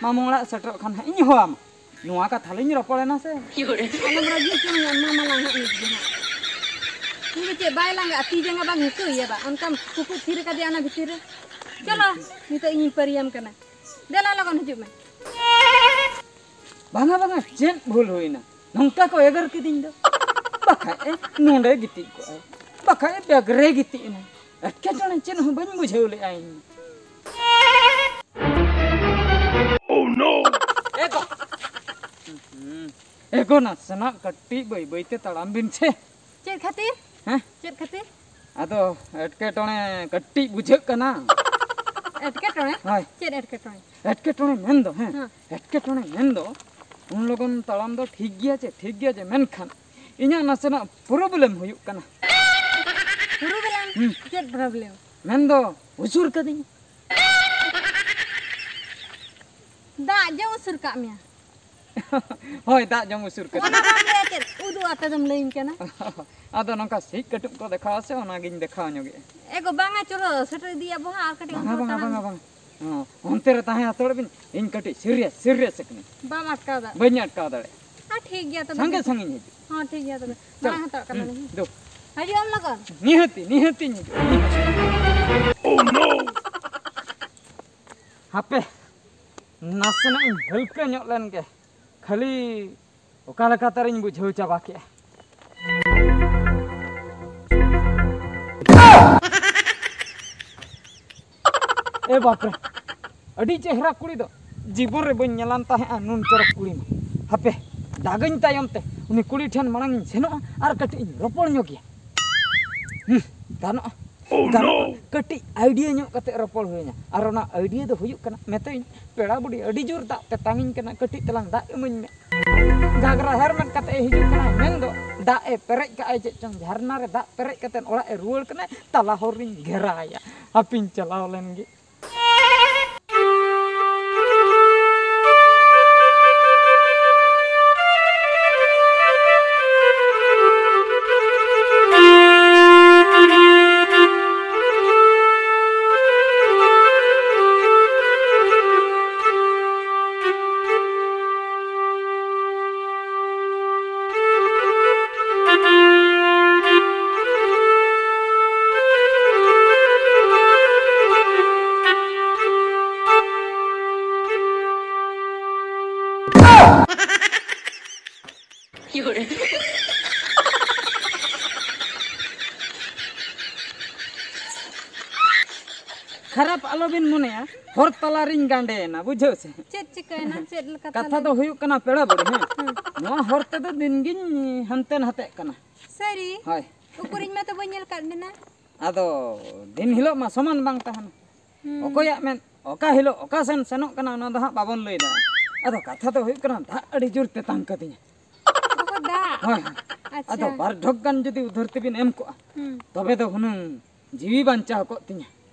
ᱢᱟᱢᱚ ᱚᱲᱟᱜ ᱥᱮᱴᱮᱨᱚᱜ ᱠᱷᱟᱱ ᱦᱟᱸᱜ ᱤᱧ ᱦᱚᱦᱚᱣᱟᱢᱟ᱾ ᱱᱚᱣᱟ ᱠᱟᱛᱷᱟ ᱞᱤᱧ ᱨᱚᱯᱚᱲᱮᱱᱟ ᱥᱮ᱾ ᱟᱞᱚᱢ ᱨᱟᱹᱜᱤ ᱦᱚᱪᱚᱧᱟ, ᱢᱟᱢᱟ ᱞᱟᱝ ᱦᱟᱸᱜ ᱱᱤᱛ ᱜᱮ ᱦᱟᱸᱜ᱾ ᱩᱱᱤ ᱫᱚ ᱪᱮᱫ ᱵᱟᱭ ᱞᱟᱸᱜᱟᱜᱼᱟ? ᱛᱤ ᱡᱟᱸᱜᱟ ᱵᱟᱝ ᱦᱟᱹᱥᱩᱭᱮᱭᱟ ᱵᱟ? ᱚᱱᱠᱟᱢ ᱠᱩᱠᱩ ᱛᱷᱤᱨ ᱠᱟᱫᱮᱭᱟ ᱚᱱᱟ ᱵᱷᱤᱛᱤᱨ ᱨᱮ᱾ ᱪᱚᱞᱚ, ᱱᱤᱛᱚᱜ ᱤᱧᱤᱧ ᱯᱟᱹᱨᱤᱭᱟᱢ ᱠᱟᱱᱟ᱾ ᱫᱮᱞᱟ ᱞᱚᱜᱚᱱ ᱦᱤᱡᱩᱜ ᱢᱮ᱾ ᱵᱟᱝᱟ, ᱵᱟᱝᱟ, ᱪᱮᱫ ᱵᱷᱩᱞ ᱦᱩᱭᱱᱟ? ᱱᱚᱝᱠᱟ ᱠᱚ ᱮᱜᱮᱨ ᱠᱤᱫᱤᱧ ᱫᱚ᱾ ᱵᱟᱠᱷᱟᱡ ᱮ ᱱᱚᱸᱰᱮ ᱜᱤᱛᱤᱡ ᱠᱚᱜᱼᱟᱭ, ᱵᱟᱠᱷᱟᱡ ᱮ ᱵᱮᱜᱽ ᱨᱮ ᱜᱤᱛᱤᱡ ᱮᱱᱟᱭ᱾ ᱮᱴᱠᱮᱴᱚᱬᱮ ᱪᱮᱫ ᱦᱚᱸ ᱵᱟᱹᱧ ᱵᱩᱡᱷᱟᱹᱣ ᱞᱮᱫᱼᱟ ᱤᱧ᱾ ᱮ ᱜᱚ-, ᱦᱩᱸ, ᱮ ᱜᱚ, ᱱᱟᱥᱮᱱᱟᱜ ᱠᱟᱹᱴᱤᱡ ᱵᱟᱹᱭ ᱵᱟᱹᱭ ᱛᱮ ᱛᱟᱲᱟᱢ ᱵᱤᱱ ᱥᱮ᱾ ᱪᱮᱫ ᱠᱷᱟᱹᱛᱤᱨ? ᱦᱮᱸ? ᱪᱮᱫ ᱠᱷᱟᱹᱛᱤᱨ? ᱟᱫᱚ ᱮᱴᱠᱮᱴᱚᱬᱮ ᱠᱟᱹᱴᱤᱡ ᱵᱩᱡᱷᱟᱹᱜ ᱠᱟᱱᱟ᱾ ᱮᱴᱠᱮᱴᱚᱬᱮ? ᱦᱳᱭ᱾ ᱪᱮᱫ ᱮᱴᱠᱮᱴᱚᱬᱮ? ᱮᱴᱠᱮᱴᱚᱬᱮ ᱢᱮᱱ ᱫᱚ, ᱦᱮᱸ, ᱦᱮᱸ᱾ ᱮᱴᱠᱮᱴᱚᱬᱮ ᱢᱮᱱ ᱫᱚ, ᱩᱱ ᱞᱚᱜᱚᱱ ᱛᱟᱲᱟᱢ ᱫᱚ ᱴᱷᱤᱠ ᱜᱮᱭᱟ ᱪᱮ, ᱴᱷᱤᱠ ᱜᱮᱭᱟ ᱪᱮ, ᱢᱮᱱᱠᱷᱟᱱ ᱤᱧᱟᱹᱜ ᱱᱟᱥᱮᱱᱟᱜ problem ᱦᱩᱭᱩᱜ ᱠᱟᱱᱟ᱾ Problem? ᱦᱩᱸ᱾ ᱪᱮᱫ problem? ᱢᱮᱱ ᱫᱚ ᱩᱥᱩᱨ ᱠᱟᱹᱫᱤᱧᱟ᱾ ᱫᱟᱜ ᱡᱮ ᱩᱥᱩᱨ ᱠᱟᱜ ᱢᱮᱭᱟ᱾ ᱦᱳᱭ, ᱫᱟᱜ ᱡᱚᱢ ᱩᱥᱩᱨ ᱠᱟᱛᱮ᱾ ᱚᱱᱟ ᱵᱟᱢ ᱞᱟᱹᱭᱟ ᱪᱮᱫ? ᱩᱫᱩᱜ ᱟᱛᱮ ᱫᱚᱢ ᱞᱟᱹᱭᱟᱹᱧ ᱠᱟᱱᱟ᱾ ᱟᱫᱚ ᱱᱚᱝᱠᱟ ᱥᱤᱡ ᱠᱟᱹᱴᱩᱵ ᱠᱚ ᱫᱮᱠᱷᱟᱣᱟ ᱥᱮ, ᱚᱱᱟᱜᱤᱧ ᱫᱮᱠᱷᱟᱣ ᱧᱚᱜᱮᱜᱼᱟ᱾ ᱮ ᱜᱚ, ᱵᱟᱝᱟ, ᱪᱚᱞᱚ, ᱥᱮᱴᱮᱨ ᱤᱫᱤᱭᱟᱵᱚ ᱦᱟᱸᱜ, ᱟᱨ ᱠᱟᱹᱴᱤᱡ ᱵᱟᱝᱟ, ᱚᱱᱛᱚᱨ ᱵᱟᱝᱟ, ᱛᱟᱦᱮᱱ ᱵᱟᱝᱟ, ᱢᱮ᱾ ᱵᱟᱝᱟ᱾ ᱦᱚᱸ, ᱚᱱᱛᱮ ᱨᱮ ᱛᱟᱦᱮᱸ ᱦᱟᱛᱟᱲᱚᱜ ᱵᱤᱱ, ᱤᱧ ᱠᱟᱹᱴᱤᱡ serious, serious ᱠᱟᱹᱱᱟᱹᱧ᱾ ᱵᱟᱢ ᱟᱴᱠᱟᱣ ᱫᱟᱲᱮᱭᱟᱜᱼᱟ᱾ ᱵᱟᱹᱧ ᱟᱴᱠᱟᱣ ᱫᱟᱲᱮᱭᱟᱜᱼᱟ᱾ ᱟᱨ ᱴᱷᱤᱠ ᱜᱮᱭᱟ ᱛᱚᱵᱮ᱾ ᱥᱟᱸᱜᱮ ᱫᱩ᱾ ᱥᱟᱺᱜᱤᱧ ᱦᱤᱡᱩᱜ᱾ ᱦᱚᱸ, ᱴᱷᱤᱠ ᱜᱮᱭᱟ ᱛᱚᱵᱮ᱾ ᱪᱚᱞ᱾ ᱢᱟᱲᱟᱝ ᱦᱟᱛᱟᱲᱚᱜ ᱠᱟᱱᱟ ᱦᱩᱸ, ᱞᱤᱧ᱾ ᱫᱩ᱾ ᱦᱤᱡᱩᱜ ᱟᱢ ᱞᱚᱜᱚᱱ᱾ ᱱᱤᱦᱟᱹᱛᱤ, ᱱᱤᱦᱟᱹᱛᱤᱧ ᱦᱤᱡᱩᱜᱼᱟ᱾ ᱦᱟᱯᱮ, ᱱᱟᱥᱮᱱᱟᱜ ᱤᱧ ᱦᱟᱹᱞᱠᱟᱹ ᱧᱚᱜ ᱞᱮᱱ ᱜᱮ᱾ ᱠᱷᱟᱹᱞᱤ ᱚᱠᱟ ᱞᱮᱠᱟ ᱛᱟᱨᱤᱧ ᱵᱩᱡᱷᱟᱹᱣ ᱪᱟᱵᱟ ᱠᱮᱜᱼᱟ᱾ ᱮ ᱵᱟᱯᱨᱮ, ᱟᱹᱰᱤ ᱪᱮᱦᱨᱟ ᱠᱩᱲᱤ ᱫᱚ᱾ ᱡᱤᱵᱚᱱ ᱨᱮ ᱵᱟᱹᱧ ᱧᱮᱞᱟᱱ ᱛᱟᱦᱮᱸᱜᱼᱟ ᱱᱩᱱ ᱪᱚᱨᱚᱠ ᱠᱩᱲᱤ ᱢᱟ᱾ ᱦᱟᱯᱮ, ᱫᱟᱜᱟᱹᱧ ᱛᱟᱭᱚᱢ ᱛᱮ, ᱩᱱᱤ ᱠᱩᱲᱤ ᱴᱷᱮᱱ ᱢᱟᱲᱟᱝ ᱤᱧ ᱥᱮᱱᱚᱜᱼᱟ ᱟᱨ ᱠᱟᱹᱴᱤᱡ ᱤᱧ ᱨᱚᱯᱚᱲ ᱧᱚᱜᱮᱭᱟ᱾ ᱦᱩᱸ, ᱜᱟᱱᱚᱜᱼᱟ᱾ ᱜᱟᱱᱚᱜᱼᱟ᱾ ᱠᱟᱹᱴᱤᱡ idea ᱧᱚᱜ ᱠᱟᱛᱮ ᱨᱚᱯᱚᱲ ᱦᱩᱭᱟᱹᱧᱟ᱾ ᱟᱨ ᱚᱱᱟ idea ᱫᱚ ᱦᱩᱭᱩᱜ ᱠᱟᱱᱟ, ᱢᱮᱛᱟᱹᱧ, "ᱯᱮᱲᱟ ᱵᱩᱰᱷᱤ, ᱟᱹᱰᱤ ᱡᱳᱨ ᱫᱟᱜ ᱛᱮᱛᱟᱝᱤᱧ ᱠᱟᱱᱟ, ᱠᱟᱹᱴᱤᱡ ᱛᱟᱞᱟᱝ ᱫᱟᱜ ᱤᱢᱟᱹᱧ ᱢᱮ᱾" ᱜᱷᱟᱜᱽᱨᱟ ᱦᱮᱨᱢᱮᱫ ᱠᱟᱛᱮ ᱮ ᱦᱤᱡᱩᱜ ᱠᱟᱱᱟᱭ, ᱢᱮᱱᱫᱚ ᱫᱟᱜ ᱮ ᱯᱮᱨᱮᱡ ᱠᱟᱜᱼᱟᱭ ᱪᱮᱫ ᱪᱚᱝ, ᱡᱷᱟᱨᱱᱟ ᱨᱮ ᱫᱟᱜ ᱯᱮᱨᱮᱡ ᱠᱟᱛᱮ ᱚᱲᱟᱜ ᱮ ᱨᱩᱣᱟᱹᱲ ᱠᱟᱱᱟᱭ, ᱛᱟᱞᱟ ᱦᱚᱨ ᱨᱤᱧ ᱜᱷᱮᱨᱟᱭᱟ᱾ ᱦᱟᱯᱤᱧ ᱪᱟᱞᱟᱣ ᱞᱮᱱ ᱜᱮ᱾ ᱠᱷᱟᱨᱟᱯ ᱟᱞᱚᱵᱤᱱ ᱢᱚᱱᱮᱭᱟ, ᱦᱚᱨ ᱛᱟᱞᱟ ᱨᱤᱧ ᱜᱟᱸᱰᱮᱭᱮᱱᱟ, ᱵᱩᱡᱷᱟᱹᱣ ᱥᱮ? ᱪᱮᱫ ᱪᱤᱠᱟᱹᱭᱮᱱᱟ? ᱪᱮᱫ ᱞᱮᱠᱟ ᱠᱟᱛᱷᱟ ᱛᱟᱞᱟ? ᱫᱚ ᱦᱩᱭᱩᱜ ᱠᱟᱱᱟ, ᱯᱮᱲᱟ ᱵᱩᱰᱷᱤ, ᱦᱮᱸ? ᱦᱮᱸ᱾ ᱱᱚᱣᱟ ᱦᱚᱨ ᱛᱮᱫᱚ ᱫᱤᱱ ᱜᱤᱧ ᱦᱟᱱᱛᱮ ᱱᱟᱛᱮᱜ ᱠᱟᱱᱟ᱾ ᱥᱟᱹᱨᱤ? ᱦᱳᱭ᱾ ᱩᱠᱩᱨᱤᱧ ᱢᱟ ᱛᱚ ᱵᱟᱹᱧ ᱧᱮᱞ ᱠᱟᱫ ᱢᱮᱱᱟ᱾ ᱟᱫᱚ ᱫᱤᱱ ᱦᱤᱞᱳᱜ ᱢᱟ ᱥᱚᱢᱟᱱ ᱵᱟᱝ ᱛᱟᱦᱮᱱᱟ᱾ ᱦᱩᱸ᱾ ᱚᱠᱚᱭᱟᱜ ᱢᱮᱫ ᱚᱠᱟ ᱦᱤᱞᱳᱜ ᱚᱠᱟ ᱥᱮᱱ ᱥᱮᱱᱚᱜ ᱠᱟᱱᱟ, ᱚᱱᱟ ᱫᱚ ᱦᱟᱸᱜ ᱵᱟᱵᱚᱱ ᱞᱟᱹᱭ ᱫᱟᱲᱮᱭᱟᱜᱼᱟ᱾ ᱟᱫᱚ ᱠᱟᱛᱷᱟ ᱫᱚ ᱦᱩᱭᱩᱜ ᱠᱟᱱᱟ, ᱫᱟᱜ ᱟᱹᱰᱤ ᱡᱳᱨ ᱛᱮᱛᱟᱝ ᱠᱟᱫᱤᱧᱟ᱾ ᱚ, ᱫᱟᱜ᱾ ᱦᱳᱭ, ᱦᱳᱭ᱾ ᱟᱪᱪᱷᱟ᱾ ᱟᱫᱚ ᱵᱟᱨ ᱰᱷᱚᱠ ᱜᱟᱱ ᱡᱩᱫᱤ ᱩᱫᱷᱟᱹᱨ ᱛᱮᱵᱤᱱ ᱮᱢ ᱠᱚᱜᱼᱟ, ᱦᱩᱸ᱾ ᱛᱚᱵᱮ ᱫᱚ ᱦᱩᱱᱟᱹᱝ ᱡᱤᱣᱤ ᱵᱟᱧᱪᱟᱣ ᱠᱚᱜ ᱛᱤᱧᱟ᱾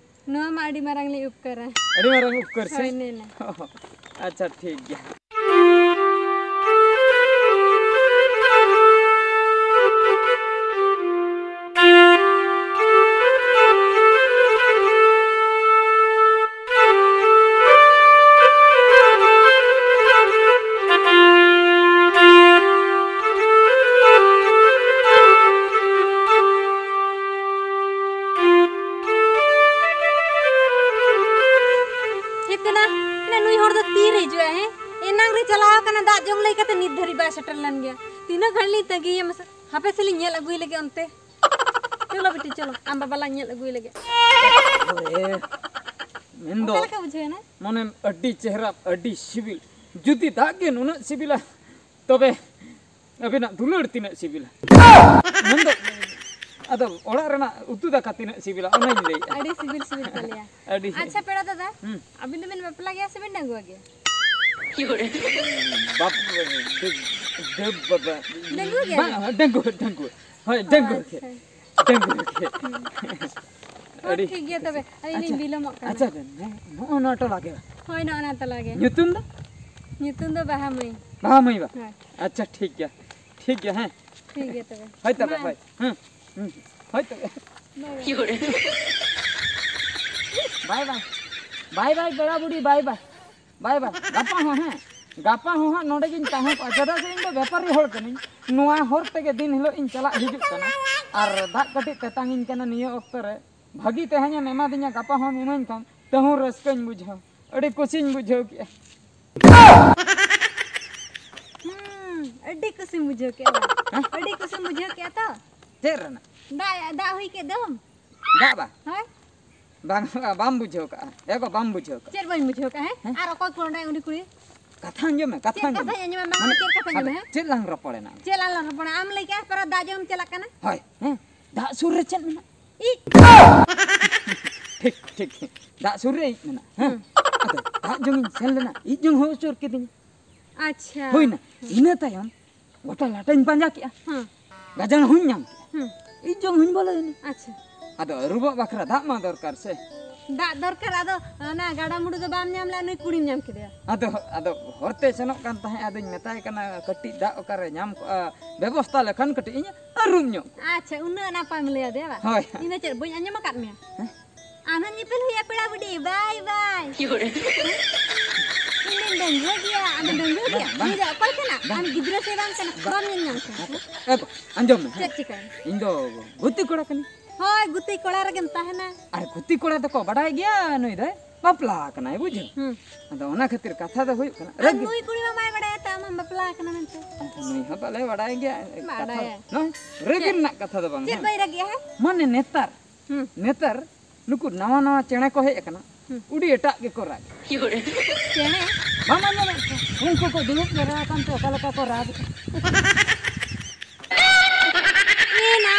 ᱱᱚᱣᱟ ᱢᱟ ᱟᱹᱰᱤ ᱢᱟᱨᱟᱝ ᱞᱤᱧ ᱩᱯᱠᱟᱹᱨᱟ᱾ ᱟᱹᱰᱤ ᱢᱟᱨᱟᱝ ᱩᱯᱠᱟᱹᱨ ᱥᱮ? ᱦᱳᱭ, ᱱᱮ, ᱱᱮ᱾ ᱟᱪᱪᱷᱟ, ᱴᱷᱤᱠ ᱜᱮᱭᱟ᱾ ᱪᱤᱠᱟᱹᱛᱮ ᱱᱤᱛ ᱫᱷᱟᱹᱨᱤᱡ ᱵᱟᱭ ᱥᱮᱴᱮᱨ ᱞᱮᱱ ᱜᱮᱭᱟ? ᱛᱤᱱᱟᱹᱜ ᱜᱷᱟᱹᱲᱤᱡ ᱞᱤᱧ ᱛᱟᱺᱜᱤᱭᱮᱭᱟ ᱢᱟᱥᱮ? ᱦᱟᱯᱮ ᱥᱮ ᱞᱤᱧ ᱧᱮᱞ ᱟᱹᱜᱩᱭ ᱞᱮᱜᱮ ᱚᱱᱛᱮ᱾ ᱪᱚᱞᱚ ᱵᱤᱴᱤ, ᱪᱚᱞᱚ, ᱟᱢ ᱵᱟᱵᱟ ᱞᱟᱝ ᱧᱮᱞ ᱟᱹᱜᱩᱭ ᱞᱮᱜᱮ᱾ ᱳᱨᱮ, ᱢᱮᱱᱫᱚ ᱚᱠᱟ ᱞᱮᱠᱟ ᱵᱩᱡᱷᱟᱹᱣᱮᱱᱟ? ᱢᱚᱱᱮᱢ ᱟᱹᱰᱤ ᱪᱮᱦᱨᱟ, ᱟᱹᱰᱤ ᱥᱤᱵᱤᱞ᱾ ᱡᱩᱫᱤ ᱫᱟᱜ ᱜᱮ ᱱᱩᱱᱟᱹᱜ ᱥᱤᱵᱤᱞᱟ, ᱛᱚᱵᱮ ᱟᱹᱵᱤᱱᱟᱜ ᱫᱩᱞᱟᱹᱲ ᱛᱤᱱᱟᱹᱜ ᱥᱤᱵᱤᱞᱟ? ᱢᱮᱱᱫᱚ, ᱟᱫᱚ ᱚᱲᱟᱜ ᱨᱮᱱᱟᱜ ᱩᱛᱩ ᱫᱟᱠᱟ ᱛᱤᱱᱟᱹᱜ ᱥᱤᱵᱤᱞᱟ, ᱚᱱᱟᱧ ᱞᱟᱹᱭᱮᱫᱼᱟ᱾ ᱟᱹᱰᱤ ᱥᱤᱵᱤᱞ ᱥᱤᱵᱤᱞ ᱛᱟᱞᱮᱭᱟ᱾ ᱟᱹᱰᱤ ᱟᱪᱪᱷᱟ, ᱯᱮᱲᱟ ᱫᱟᱫᱟ, ᱦᱩᱸ᱾ ᱟᱹᱵᱤᱱ ᱫᱚᱵᱤᱱ ᱵᱟᱯᱞᱟ ᱜᱮᱭᱟ ᱥᱮᱵᱤᱱ ᱰᱟᱺᱜᱩᱣᱟᱹ ᱜᱮᱭᱟ? ᱵᱟᱯ-, ᱰᱟᱹᱵ-, ᱰᱟᱹᱵ ᱵᱟᱵᱟ᱾ ᱰᱟᱺᱜᱩᱣᱟᱹ ᱜᱮᱭᱟ ᱵᱟᱝ, ᱵᱤᱱ? ᱰᱟᱺᱜᱩᱣᱟᱹ, ᱰᱟᱺᱜᱩᱣᱟᱹ᱾ ᱦᱳᱭ, ᱰᱟᱺᱜᱩᱣᱟᱹ ᱟᱪᱪᱷᱟ᱾ ᱜᱮ᱾ ᱰᱟᱺᱜᱩᱣᱟᱹ ᱜᱮ᱾ ᱦᱩᱸ᱾ ᱦᱚᱸ, ᱟᱹᱰᱤ ᱴᱷᱤᱠ ᱜᱮᱭᱟ ᱛᱚᱵᱮ, ᱟᱹᱞᱤᱧ ᱞᱤᱧ ᱟᱪᱪᱷᱟ, ᱵᱤᱞᱚᱢᱚᱜ ᱠᱟᱱᱟ᱾ ᱟᱪᱪᱷᱟ, ᱱᱚᱜᱼᱚ ᱱᱚᱣᱟ ᱴᱚᱞᱟ ᱜᱮ? ᱦᱳᱭ, ᱱᱚᱜᱼᱚ ᱱᱚᱣᱟ ᱴᱚᱞᱟ ᱜᱮ᱾ ᱧᱩᱛᱩᱢ ᱫᱚ? ᱧᱩᱛᱩᱢ ᱫᱚ ᱵᱟᱦᱟ ᱢᱟᱹᱭ᱾ ᱵᱟᱦᱟ ᱢᱟᱹᱭ ᱵᱟ? ᱦᱳᱭ᱾ ᱟᱪᱪᱷᱟ, ᱴᱷᱤᱠ ᱜᱮᱭᱟ, ᱴᱷᱤᱠ ᱜᱮᱭᱟ, ᱦᱮᱸ᱾ ᱴᱷᱤᱠ ᱜᱮᱭᱟ ᱛᱚᱵᱮ᱾ ᱦᱳᱭ ᱛᱚᱵᱮ, ᱢᱟ᱾ ᱦᱳᱭ᱾ ᱦᱩᱸ, ᱦᱩᱸ, ᱦᱳᱭ ᱛᱚᱵᱮ᱾ ᱵᱟᱭ ᱵᱟᱭ᱾ ᱵᱟᱭ ᱵᱟᱭ᱾ ᱵᱟᱭ ᱵᱟᱭ, ᱵᱟᱭ ᱵᱟᱭ, ᱯᱮᱲᱟ ᱵᱩᱰᱷᱤ, ᱵᱟᱭ ᱵᱟᱭ᱾ ᱵᱟᱭ ᱵᱟᱭ᱾ ᱜᱟᱯᱟ ᱦᱚᱸ, ᱦᱮᱸ, ᱜᱟᱯᱟ ᱦᱚᱸ ᱦᱟᱸᱜ ᱱᱚᱰᱮ ᱜᱤᱧ ᱛᱟᱦᱮᱸ ᱠᱚᱜᱼᱟ, ᱪᱮᱫᱟᱜ ᱥᱮ ᱤᱧ ᱫᱚ ᱵᱮᱯᱟᱨᱤ ᱦᱚᱲ ᱠᱟᱹᱱᱟᱹᱧ᱾ ᱱᱚᱣᱟ ᱦᱚᱨ ᱛᱮᱜᱮ ᱫᱤᱱ ᱦᱤᱞᱳᱜ ᱤᱧ ᱪᱟᱞᱟᱜ ᱦᱤᱡᱩᱜ ᱠᱟᱱᱟ᱾ ᱟᱨ ᱫᱟᱜ ᱠᱟᱹᱴᱤᱡ ᱛᱮᱛᱟᱝ ᱤᱧ ᱠᱟᱱᱟ ᱱᱤᱭᱟᱹ ᱚᱠᱛᱚ ᱨᱮ᱾ ᱵᱷᱟᱹᱜᱤ ᱛᱮᱦᱮᱧᱮᱢ ᱮᱢᱟᱫᱤᱧᱟ, ᱜᱟᱯᱟ ᱦᱚᱸᱢ ᱤᱢᱟᱹᱧ ᱠᱷᱟᱱ ᱛᱟᱹᱦᱩᱸ ᱨᱟᱹᱥᱠᱟᱹᱧ ᱵᱩᱡᱷᱟᱹᱣ, ᱟᱹᱰᱤ ᱠᱩᱥᱤᱧ ᱵᱩᱡᱷᱟᱹᱣ ᱠᱮᱜᱼᱟ᱾ ᱦᱩᱸ, ᱟᱹᱰᱤ ᱠᱩᱥᱤᱢ ᱵᱩᱡᱷᱟᱹᱣ ᱠᱮᱜᱼᱟ ᱵᱟᱝ? ᱦᱮᱸ? ᱟᱹᱰᱤ ᱠᱩᱥᱤᱢ ᱵᱩᱡᱷᱟᱹᱣ ᱠᱮᱜᱼᱟ ᱛᱚ? ᱪᱮᱫ ᱨᱮᱱᱟᱜ? ᱫᱟᱜ, ᱫᱟᱜ ᱦᱩᱭ ᱠᱮᱫ ᱫᱚᱢ᱾ ᱫᱟᱜ ᱵᱟ? ᱦᱳᱭ᱾ ᱵᱟᱝ, ᱵᱟᱢ ᱵᱩᱡᱷᱟᱹᱣ ᱠᱟᱜᱼᱟ᱾ ᱮ ᱜᱚ, ᱵᱟᱢ ᱵᱩᱡᱷᱟᱹᱣ ᱠᱟᱜᱼᱟ᱾ ᱪᱮᱫ ᱵᱟᱹᱧ ᱵᱩᱡᱷᱟᱹᱣ ᱠᱟᱜᱼᱟ, ᱦᱮᱸ? ᱦᱮᱸ? ᱟᱨ ᱚᱠᱚᱭ ᱠᱚ ᱚᱸᱰᱮ ᱩᱱᱤ ᱠᱩᱲᱤ? ᱠᱟᱛᱷᱟ ᱟᱸᱡᱚᱢ ᱢᱮ, ᱠᱟᱛᱷᱟ ᱪᱮᱫ ᱟᱸᱡᱚᱢ ᱢᱮ᱾ ᱠᱟᱛᱷᱟᱧ ᱟᱸᱡᱚᱢᱟ, ᱢᱟᱢᱟ, ᱢᱟᱱᱮ, ᱪᱮᱫ ᱠᱟᱛᱷᱟᱧ ᱟᱫᱚ ᱟᱸᱡᱚᱢᱟ, ᱦᱮᱸ? ᱪᱮᱫ ᱞᱟᱝ ᱨᱚᱯᱚᱲᱮᱱᱟ? ᱪᱮᱫ ᱞᱟᱝ ᱨᱚᱯᱚᱲᱟ? ᱟᱢ ᱞᱟᱹᱭ ᱠᱮᱜᱼᱟ ᱯᱟᱨᱟ ᱫᱟᱜ ᱡᱚᱢ ᱪᱟᱞᱟᱜ ᱠᱟᱱᱟ᱾ ᱦᱳᱭ, ᱦᱮᱸ, ᱫᱟᱜ ᱥᱩᱨ ᱨᱮ ᱪᱮᱫ ᱢᱮᱱᱟᱜᱼᱟ? ᱤᱡ! ᱴᱷᱤᱠ, ᱴᱷᱤᱠ, ᱴᱷᱤᱠ᱾ ᱫᱟᱜ ᱥᱩᱨ ᱨᱮ ᱤᱡ ᱢᱮᱱᱟᱜᱼᱟ, ᱦᱮᱸ? ᱦᱩᱸ᱾ ᱟᱫᱚ ᱫᱟᱜ ᱡᱚᱝᱤᱧ ᱥᱮᱱ ᱞᱮᱱᱟ, ᱤᱡ ᱡᱚᱝ ᱦᱚᱸ ᱟᱹᱪᱩᱨ ᱠᱤᱫᱤᱧᱟ᱾ ᱟᱪᱪᱷᱟ᱾ ᱦᱩᱭᱱᱟ᱾ ᱦᱩᱸ᱾ ᱤᱱᱟᱹ ᱛᱟᱭᱚᱢ ᱜᱚᱴᱟ ᱞᱟᱴᱟᱧ ᱯᱟᱸᱡᱟ ᱠᱮᱜᱼᱟ᱾ ᱦᱩᱸ᱾ ᱜᱟᱡᱟᱲ ᱦᱚᱸᱧ ᱧᱟᱢ ᱠᱮᱜᱼᱟ᱾ ᱦᱩᱸ᱾ ᱤᱡ ᱡᱚᱝ ᱦᱚᱸᱧ ᱵᱚᱞᱚᱭᱮᱱᱟ᱾ ᱟᱪᱪᱷᱟ᱾ ᱟᱫᱚ ᱟᱹᱨᱩᱵᱚᱜ ᱵᱟᱠᱷᱨᱟ ᱫᱟᱜ ᱢᱟ ᱫᱚᱨᱠᱟᱨ ᱥᱮ᱾ ᱫᱟᱜ ᱫᱚᱨᱠᱟᱨ, ᱟᱫᱚ ᱚᱱᱟ ᱜᱟᱰᱟ ᱢᱩᱰᱩ ᱫᱚ ᱵᱟᱢ ᱧᱟᱢ ᱞᱮᱜᱼᱟ, ᱱᱩᱭ ᱠᱩᱲᱤᱢ ᱧᱟᱢ ᱠᱮᱫᱮᱭᱟ᱾ ᱟᱫᱚ, ᱟᱫᱚ ᱦᱚᱨᱛᱮ ᱥᱮᱱᱚᱜ ᱠᱟᱱ ᱛᱟᱦᱮᱸᱫ, ᱟᱫᱚᱧ ᱢᱮᱛᱟᱭ ᱠᱟᱱᱟ, "ᱠᱟᱹᱴᱤᱡ ᱫᱟᱜ ᱚᱠᱟᱨᱮ ᱧᱟᱢ ᱠᱚᱜᱼᱟ, ᱵᱮᱵᱚᱥᱛᱟ ᱞᱮᱠᱷᱟᱱ ᱠᱟᱹᱴᱤᱡ ᱤᱧ ᱟᱹᱨᱩᱵ ᱧᱚᱜ ᱠᱚᱜᱼᱟ᱾" ᱟᱪᱪᱷᱟ, ᱩᱱᱟᱹᱜ ᱱᱟᱯᱟᱭᱮᱢ ᱞᱟᱹᱭ ᱟᱫᱮᱭᱟ ᱵᱟᱝ? ᱦᱳᱭ᱾ ᱤᱧ ᱫᱚ ᱪᱮᱫ ᱵᱟᱹᱧ ᱟᱸᱡᱚᱢ ᱟᱠᱟᱫ ᱢᱮᱭᱟ? ᱦᱮᱸ? ᱟᱨᱦᱚᱸ ᱧᱮᱯᱮᱞ ᱦᱩᱭᱩᱜᱼᱟ ᱯᱮᱲᱟ ᱵᱩᱰᱷᱤ, ᱵᱟᱭ ᱵᱟᱭ᱾ ᱤᱧ ᱫᱚᱧ ᱰᱟᱺᱜᱩᱣᱟᱹ ᱜᱮᱭᱟ, ᱟᱢ ᱫᱚᱢ ᱰᱟᱺᱜᱩᱣᱟᱹ ᱜᱮᱭᱟ? ᱵᱟᱝ, ᱵᱟᱝ᱾ ᱱᱩᱭ ᱫᱚ ᱚᱠᱚᱭ ᱠᱟᱱᱟ? ᱵᱟᱝ᱾ ᱟᱢ ᱜᱤᱫᱽᱨᱟᱹ ᱥᱮ ᱵᱟᱝ ᱠᱟᱱᱟ? ᱵᱟᱝ᱾ ᱵᱟᱢ ᱧᱮᱞ ᱧᱟᱢ ᱠᱟᱱᱟ? ᱮ ᱜᱚ, ᱟᱸᱡᱚᱢ ᱢᱮ, ᱦᱮᱸ? ᱪᱮᱫ ᱪᱤᱠᱟᱹᱭᱮᱱᱟ? ᱤᱧ ᱫᱚ ᱜᱩᱛᱤ ᱠᱚᱲᱟ ᱠᱟᱹᱱᱟᱹᱧ᱾ ᱦᱳᱭ, ᱜᱩᱛᱤ ᱠᱚᱲᱟ ᱨᱮᱜᱮᱢ ᱛᱟᱦᱮᱱᱟ᱾ ᱟᱨ ᱜᱩᱛᱤ ᱠᱚᱲᱟ ᱫᱚᱠᱚ ᱵᱟᱰᱟᱭ ᱜᱮᱭᱟ ᱱᱩᱭ ᱫᱚᱭ᱾ ᱵᱟᱯᱞᱟ ᱟᱠᱟᱱᱟᱭ, ᱵᱩᱡᱷᱟᱹᱣ᱾ ᱦᱩᱸ᱾ ᱟᱫᱚ ᱚᱱᱟ ᱠᱷᱟᱹᱛᱤᱨ ᱠᱟᱛᱷᱟ ᱫᱚ ᱦᱩᱭᱩᱜ ᱠᱟᱱᱟ, ᱟᱨ ᱨᱟᱹᱜᱤ᱾ ᱱᱩᱭ ᱠᱩᱲᱤ ᱢᱟ ᱵᱟᱭ ᱵᱟᱰᱟᱭᱟ ᱛᱚ ᱟᱢᱮᱢ ᱵᱟᱯᱞᱟ ᱟᱠᱟᱱᱟ ᱢᱮᱱᱛᱮ᱾ ᱟᱫᱚ ᱱᱩᱭ ᱦᱚᱸ ᱵᱟᱞᱮ ᱵᱟᱰᱟᱭ ᱜᱮᱭᱟ᱾ ᱠᱟᱛᱷᱟ ᱵᱟᱰᱟᱭᱟ᱾ ᱱᱚᱣᱟ ᱨᱟᱹᱜᱤ ᱪᱮᱫ? ᱨᱮᱱᱟᱜ ᱠᱟᱛᱷᱟ ᱫᱚ ᱵᱟᱝ, ᱪᱮᱫ ᱦᱮᱸ? ᱵᱟᱭ ᱨᱟᱹᱜᱤᱭᱟ, ᱦᱮᱸ? ᱢᱟᱱᱮ ᱱᱮᱛᱟᱨ, ᱦᱩᱸ᱾ ᱱᱮᱛᱟᱨ ᱱᱩᱠᱩ ᱱᱟᱣᱟ ᱱᱟᱣᱟ ᱪᱮᱬᱮ ᱠᱚ ᱦᱮᱡ ᱟᱠᱟᱱᱟ, ᱦᱩᱸ᱾ ᱩᱰᱤ ᱮᱴᱟᱜ ᱜᱮᱠᱚ ᱨᱟᱜ᱾ ᱪᱮᱬᱮ? ᱵᱟᱢ ᱟᱸᱡᱚᱢᱮᱫ ᱠᱚᱣᱟ? ᱩᱱᱠᱩ ᱠᱚ ᱫᱩᱲᱩᱵ ᱡᱟᱣᱨᱟ ᱟᱠᱟᱱ ᱛᱮ ᱚᱠᱟ ᱞᱮᱠᱟ ᱠᱚ ᱨᱟᱜ᱾ ᱮ ᱱᱟ,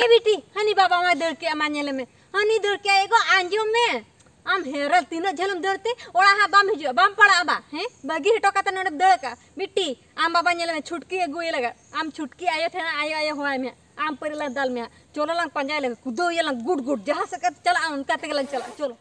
ᱮ ᱵᱤᱴᱤ, ᱦᱟᱹᱱᱤ ᱵᱟᱵᱟ ᱢᱟᱭ ᱫᱟᱹᱲ ᱠᱮᱜᱼᱟ, ᱢᱟ ᱧᱮᱞᱮ ᱢᱮ᱾ ᱦᱟᱹᱱᱤ ᱫᱟᱹᱲ ᱠᱮᱜᱼᱟ, ᱮ ᱜᱚ, ᱟᱸᱡᱚᱢ ᱢᱮ᱾ ᱟᱢ ᱦᱮᱨᱮᱞ ᱛᱤᱱᱟᱹᱜ ᱡᱷᱟᱹᱞᱮᱢ ᱫᱟᱹᱲ ᱛᱮ ᱚᱲᱟᱜ ᱦᱟᱸᱜ ᱵᱟᱢ ᱦᱤᱡᱩᱜᱼᱟ, ᱵᱟᱢ ᱯᱟᱲᱟᱜᱼᱟ ᱵᱟ, ᱦᱮᱸ? ᱵᱟᱹᱜᱤ ᱦᱚᱴᱚ ᱠᱟᱛᱮ ᱱᱚᱰᱮᱢ ᱫᱟᱹᱲ ᱠᱟᱜᱼᱟ᱾ ᱵᱤᱴᱤ, ᱟᱢ ᱵᱟᱵᱟ ᱧᱮᱞᱮ ᱢᱮ, ᱪᱷᱩᱴᱠᱤ ᱟᱹᱜᱩᱭᱮ ᱞᱟᱜᱟᱜ᱾ ᱟᱢ ᱪᱷᱩᱴᱠᱤ ᱟᱭᱳ ᱴᱷᱮᱱ ᱟᱭᱳ ᱟᱭᱳ ᱦᱚᱦᱚᱣᱟᱭ ᱢᱮ᱾ ᱟᱢ ᱯᱟᱹᱨᱤ ᱞᱟᱝ ᱫᱟᱞ ᱢᱮᱭᱟ᱾ ᱪᱚᱞᱚ ᱞᱟᱝ ᱯᱟᱸᱡᱟᱭ ᱞᱮᱜᱮ, ᱠᱩᱫᱟᱹᱣ ᱮᱭᱟ ᱞᱟᱝ ᱜᱩᱰ ᱜᱩᱰ, ᱡᱟᱦᱟᱸ ᱥᱮᱫ ᱠᱟᱛᱮ ᱪᱟᱞᱟᱜᱼᱟ ᱚᱱᱠᱟ ᱛᱮᱜᱮ ᱞᱟᱝ ᱪᱟᱞᱟᱜᱼᱟ, ᱪᱚᱞᱚ᱾